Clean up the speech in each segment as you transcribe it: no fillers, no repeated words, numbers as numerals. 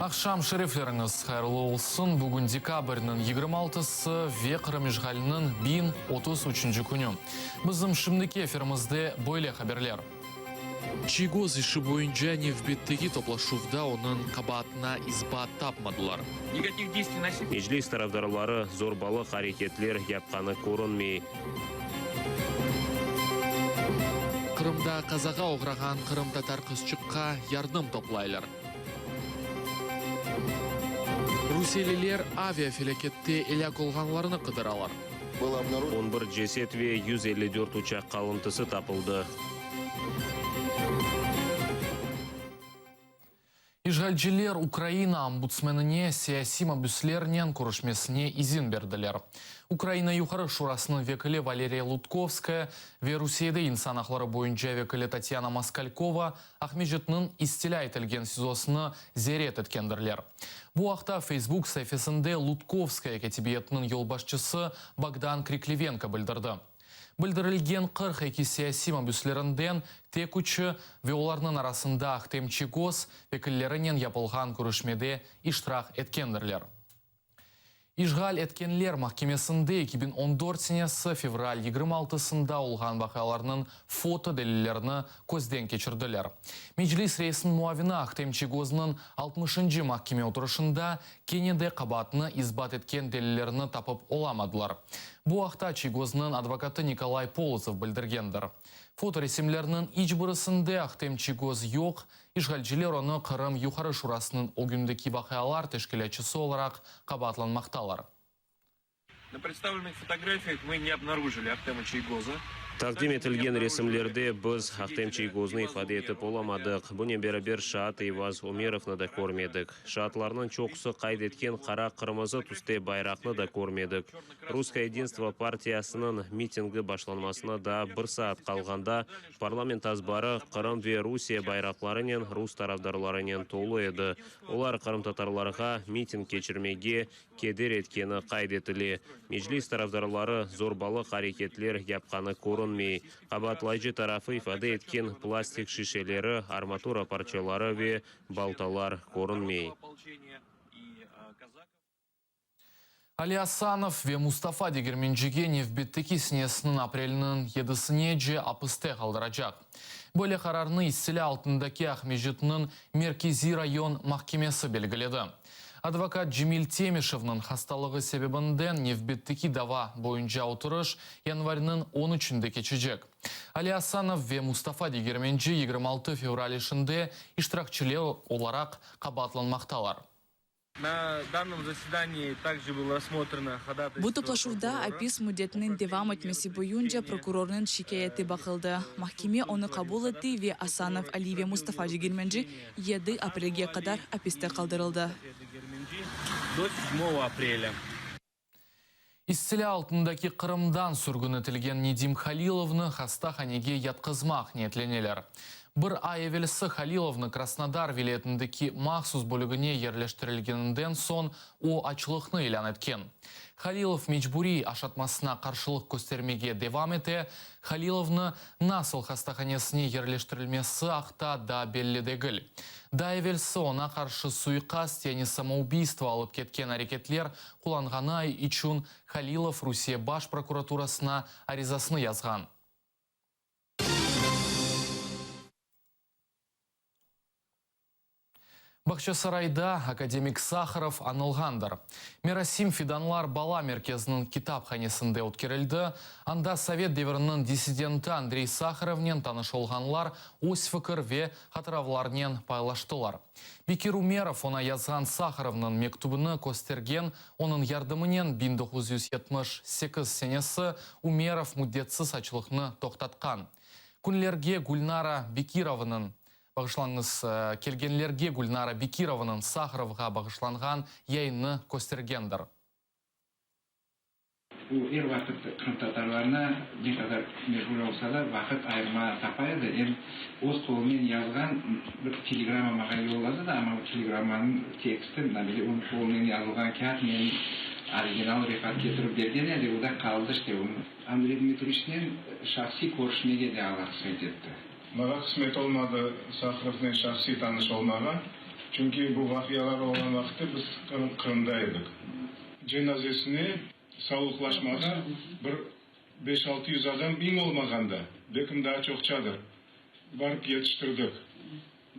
Aqşam şerefleriñiz hayırlı olsun! Bugün dekabrniñ 26-sı ve Qırım işğaliniñ 1033-nci künü. Bizim şimdiki efirimizde böyle haberler. Çiygoz işi boyunca nevbetteki toplaşuvda onıñ qabaatına isbat tapmadılar. Meclis tarafdarları zorbalıq areketler yapqanı körünmey. Qırımda qazağa oğrağan qırımtatar qızçıqqa yardım toplaylar. Rusiyeliler avia felâkette elâk olğanlarnı qıdıralar. 11 ceset ve 154 uçaq qalıntısı tapıldı. İşğalciler Ukraina ombudsmenine siyasiy mabüslernen körüşmesine izin berdiler. Ukraina Yuqarı Şurasınıñ vekili Valeriya Lutkovskaya ve Rusiyede insan aqları boyunca vekili Tatyana Moskalkova Aqmescitniñ istilâ etilgen SİZOsını ziyaret etkendirler. Bu aqta Facebook saifesinde Lutkovskaya kâtibiyetiniñ yolbaşçısı Bogdan Kriklivenko bildirdi. Bildirilgen 42 siyasiy mabüslerinden tek üçü ve olarnıñ arasında Ahtem Çiygoz vekillerinen yapılğan körüşmede iştirak etkendirler. İşğal etkenler mahkemesinde 2014 senesi fevral 26-sında olğan vaqialarnıñ foto delillerini közden keçirdiler. Meclis reisiniñ muavini Ahtem Çiygoznıñ altmışıncı mahkeme oturışında kene de qabaatını isbat etken delillerni tapıp olamadılar. Bu aqta Çiygoznıñ advokatı Nikolay Polozov bildirgendir. Fotoresimlerniñ iç birisinde Ahtem Çiygoz yoq, İşğalciler onı Qırım Yuqarı Şurasınıñ ögündeki vaqialar teşkilâtçısı olaraq qabaatlanmaqtalar. Na predstavlennıh fotografiyah mı ne obnarujili Ahtema Çiygoza. Taqdim etilgen resimlerde biz Ahtem Çiygoznı ifade etip olamadıq, bunen beraber şaat Eyvaz Umerovnı da körmedik. Şaatlarnıñ çoqusı qayd etken qara-qırmızı tüste bayraqnı da körmedik. Russkoye yedinstvo partiyasınıñ mitingi başlanmasına daa bir saat qalğanda Parlament azbarı Qırım ve Rusiye bayraqlarınen, rus tarafdarlarınen tolu edi. Olar qırımtatarlarğa miting keçirmege keder etkeni qayd etile. Meclis tarafdarları zorbalıq areketler yapqanı körünmey. Qabaatlayıcı tarafı ifade etken plastik şişeleri, armatura parçaları ve baltalar körünmey. Ali Asanov ve Mustafa Degermencige nevbetteki senesiniñ apreliniñ yedisinece apiste qaldıracaq. Böyle qararnı istilâ altındaki Aqmescitniñ Merkeziy rayon mahkemesi belgiledi. Advokat Cemil Temişevniñ hastalığı sebebinden nevbetteki dava boyunca oturış yanvarniñ on üçünde keçecek. Ali Asanov ve Mustafa Degermenci 26 fevral işinde iştirakçiler olaraq qabaatlanmaqtalar. Bu toplaşuvda apis müddetiniñ devam etmesi boyunca prokurornıñ şikâyeti baqıldı. Mahkeme onı qabul etti ve Asanov Ali ve Mustafa Degermenci 7 aprelge qadar apiste qaldırıldı. İstilâ altındaki Qırımdan sürgün etilgen Nedim Halilovnı hastahanege yatqızmaq niyetleneler. Bir ay evelsi Halilovnı Krasnodar vilâyetindeki mahsus bölügine yerleştirilgeninden soñ o açlıqnı ilân etken. Halilov mecburiy aşatmasına qarşılıq köstermege devam ete. Halilovnı nasıl hastahanesine yerleştirilmesi aqta daa belli degil. Daa evelsi oña qarşı suiqast, yani samoubiystvo alıp ketken areketler qullanğanı içün Halilov Rusiye Baş prokuraturasına arizasını yazğan. Bağçasarayda akademik Saharov añılğandır. Merasim Fidanlar bala merkeziniñ kitaphanesinde ötkerildi. Anda sovet deviriniñ dissidenti Andrey Saharovnen tanış olğanlar öz fikir ve hatıravlarnen paylaştılar. Bekir Umerov oña yazğan Saharovnıñ mektübini köstergen, onıñ yardımınen 1978 senesi Umerov müddetsiz açlıqnı toqtatqan. Künlerge Gülnara Bekirovanıñ Bağışlañız, kelgenlerge Gülnara Bekirovanıñ Saharovğa bağışlanğan yayınnı köstergendir. O, er vaqıt qırımtatarlarına ne qadar meşğul olsa da, vaqıt ayırmağa tapa edi. Em öz qolunen yazğan bir telegramma maña yolladı da, amma o telegrammanıñ teksti, mına böyle onıñ qolunen yazılğan kâğıt menim original Refat ketirip bergen edi, o da qaldı işte. Andrey Dmitriçnen şahsiy körüşmege de Alla qısmet etti. Maña qısmet olmadı Saharovnen şahsiy tanış olmağa. Çünki bu vaqialar olğan vaqıtta biz Qırımda edik. Cenazesine sağlıqlaşmağa bir 500-600 adam eñ olmağanda, belkim daa çoqçadır, barıp yetiştirdik.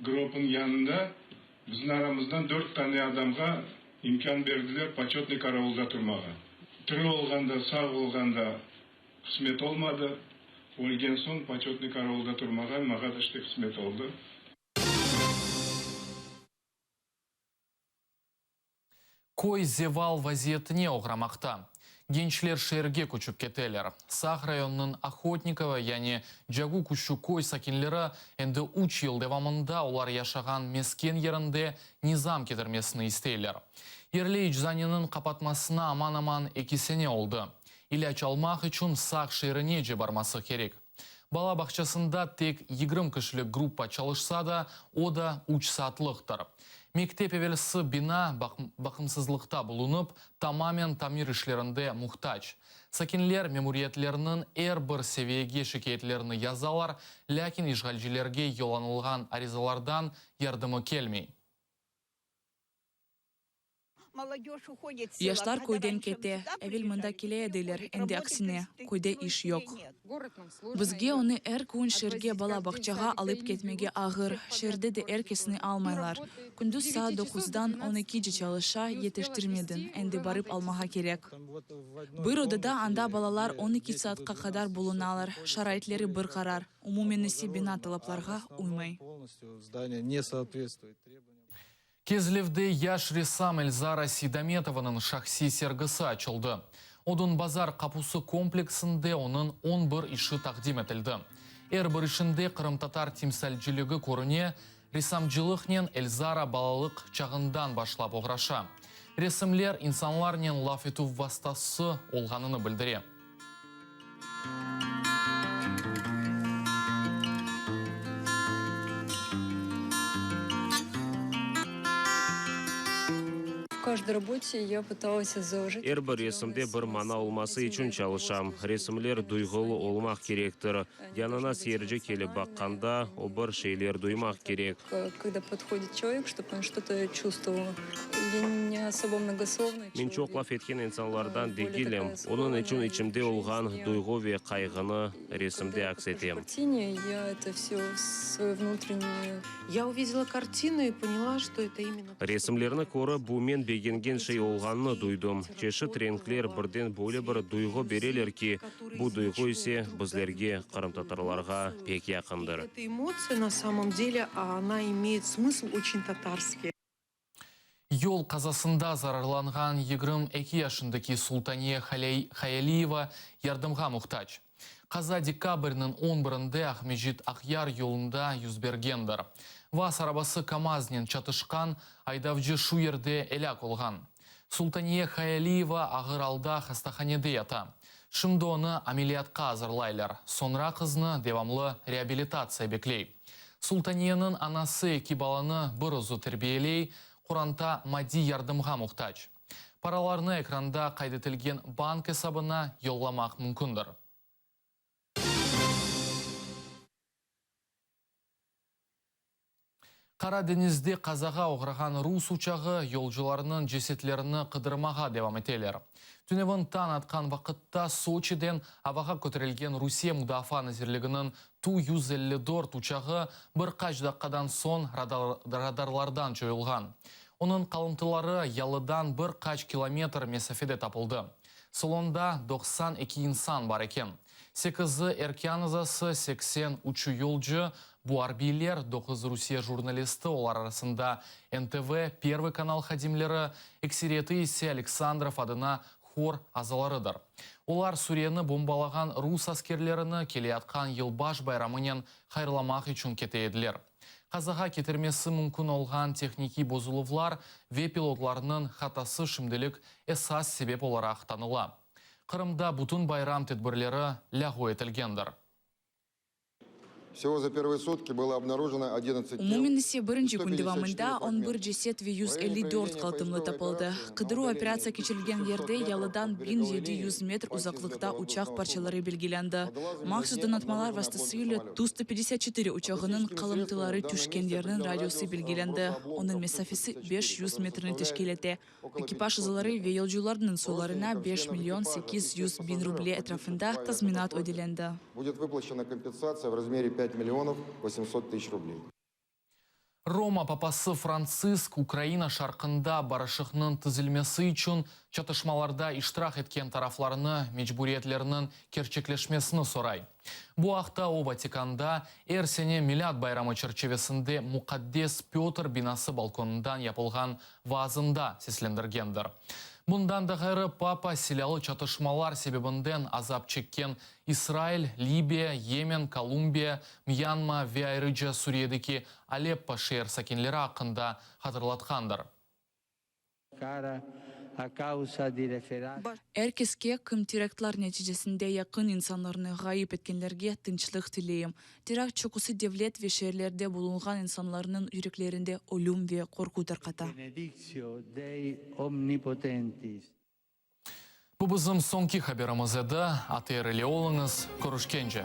Grobnıñ yanında bizim aramızdan dört tane adamğa imkân berdiler poçetnıy karavulda turmağa. Tiri olğanda, sağ olğanda qısmet olmadı, ölgen soñ poçetnıy karavulda turmağa mağa da işte qısmet oldı. Köy zeval vaziyetine oğramaqta. Gençler şeerge köçip keteler. Saq rayonınıñ Ohotnikovo, yani Cagu Kuşu köy sakinleri endi üç yıl devamında olar yaşağan mesken yerinde nizam ketirmesini isteyler. Yerli eczaneniñ qapatmasına aman-aman eki sene oldı. İlâc almaq içün Saq şeerinece barması kerek. Bala bağçasında tek 20 kişilik gruppa çalışsa da, o da üç saatlıqtır. Mektep evelsi bina baqımsızlıqta bulunıp, tamamen tamir işlerinde muhtac. Sakinler memuriyetlerniñ er bir seviyege şikâyetlerini yazalar, lâkin işğalcilerge yollanılğan arizalardan yardımı kelmey. Yaşlar köyden kete. Evel mında kele ediler, endi aksine, köyde iş yoq. Bizge onı er kün şeerge bala bağçağa alıp ketmege ağır, şeerde de er kesni almaylar. Kündüz saat doquzdan on ekice çalışa, yetiştirmediñ, endi barıp almağa kerek. Bir odada anda balalar 12 saatqa qadar bulunalar, şaraitleri bir qarar, umumen ise bina talaplarğa uymay. Kezlevde yaş ressam Elzara Seydametovanıñ şahsiy sergisi açıldı. Odun bazar qapusı kompleksinde onıñ 11 işi taqdim etildi. Er bir işinde qırımtatar timsalciligi körüne, ressamcılıqnen Elzara balalıq çağından başlap oğraşa. Resimler insanlarnen laf etüv vastası olğanını bildire. Er bir resimde bir mana olması içün çalışam. Resimler duyğulı olmaq kerektir. Yanına seyirci kelip baqqanda, o bir şeyler duymaq kerek. Men çoq laf etken insanlardan degilim, onıñ içün içimde olğan duyğu ve qayğını resimde aks etem. Resimlerni körip, bu men begengen şey olğanını duydım. Çeşit renkler birden böyle bir duyğu bereler ki, bu duyğu ise bizlerge, qırımtatarlarğa, pek yaqındır. Yol qazasında zararlanğan 22 yaşındaki Sultaniye Hayaliyeva yardımğa muhtac. Qaza dekabrniñ on birinde Aqmescit-Aqyar yolunda yüz bergendir. Vaz arabası KAMAZnen çatışqan, aydavcı şu yerde elâk olğan. Sultaniye Hayaliyeva ağır alda hastahanede yata. Şimdi onı ameliyatqa azırlaylar, soñra qıznı devamlı reabilitatsiya bekley. Sultaniyeniñ anası eki balanı bir özü terbiyeley, qoranta maddiy yardımğa muhtac. Paralarnı ekranda qayd etilgen bank esabına yollamaq mümkündir. Qara deñizde qazağa oğrağan rus uçağı yolcularınıñ cesetlerini qıdırmağa devam eteler. Tünevin tañ atqan vaqıtta Soçiden avağa köterilgen Rusiye Mudafaa nazirliginiñ Tu-154 uçağı bir qaç daqqadan soñ radarlardan coyulğan. Onıñ qalımtıları yalıdan bir qaç kilometr mesafede tapıldı. Salonda 92 insan bar eken. Sekizi erkân azası, 83-ü yolcu, bu arbiyler, doquz Rusiye jurnalisti, olar arasında NTV, Pervıy kanal hadimleri, ekseriyeti ise Aleksandrov adına hor azalarıdır. Olar Suriyeni bombalağan rus askerlerini keleyatqan yılbaş bayramınen hayırlamaq içün kete ediler. Qazağa ketirmesi mümkün olğan tehnikiy bozuluvlar ve pilotlarnıñ hatası şimdilik esas sebep olaraq tanıla. Qırımda bütün bayram tedbirleri lâğu etilgendir. Всего за первые сутки было обнаружено 11 тел Umumen ise и birinci kün 154 devamında 11 fragmента. ceset ve В районе 154 проведения qaltımlı поисковой tapıldı. операции на Qıdıruv удалении operatsiya keçirilgen 700 yerde метров от yalıdan береговой 1700 линии metr по uzaqlıqta uçaq воздушного судна parçaları belgilendi. водолазами на Mahsus дне donatmalar обнаружены обломки vastası ile самолета. Tu-154 uçağınıñ Акустическими qalımtıları средствами в данном tüşken месте yerniñ определен radiusı радиус belgilendi. вброса Onıñ обломков mesafesi Ту-154, 500 который metrni teşkil составляет ete. около Ekipaj 500 azaları ve метров. yolcularnıñ soylarına Родственникам 5 членов million экипажа и всех 800 biñ пассажиров, ruble погибших etrafında в tazminat авиакатастрофе, ödelendi. будет выплачена компенсация в размере 5 миллионов 800 тысяч рублей. Roma papası Frantsisk Ukraina şarqında barışıqnıñ tizilmesi içün çatışmalarda iştirak etken taraflarnı mecburiyetleriniñ kerçekleşmesini soray. Bu aqta o Vatikanda er sene Milât bayramı çerçivesinde Muqaddes Pötr binası balkonından yapılğan vaazında seslendirgendir. Bundan da ğayrı, papa silâlı çatışmalar sebebinden azap çekken İsrail, Libiya, Yemen, Kolumbiya, Myanma ve ayrıca Suriyedeki Aleppo şeer sakinleri aqqında hatırlatqandır. Er keske, kim teraktlar neticesinde yaqın insanlarını ğayıp etkenlerge tınçlıq tileyim. Terakt çoqusı devlet ve şeerlerde bulunğan insanlarnıñ yüreklerinde ölüm ve qorqu tarqata. Bu bizim soñki haberimiz edi. ATR ile oluñız. Körüşkence.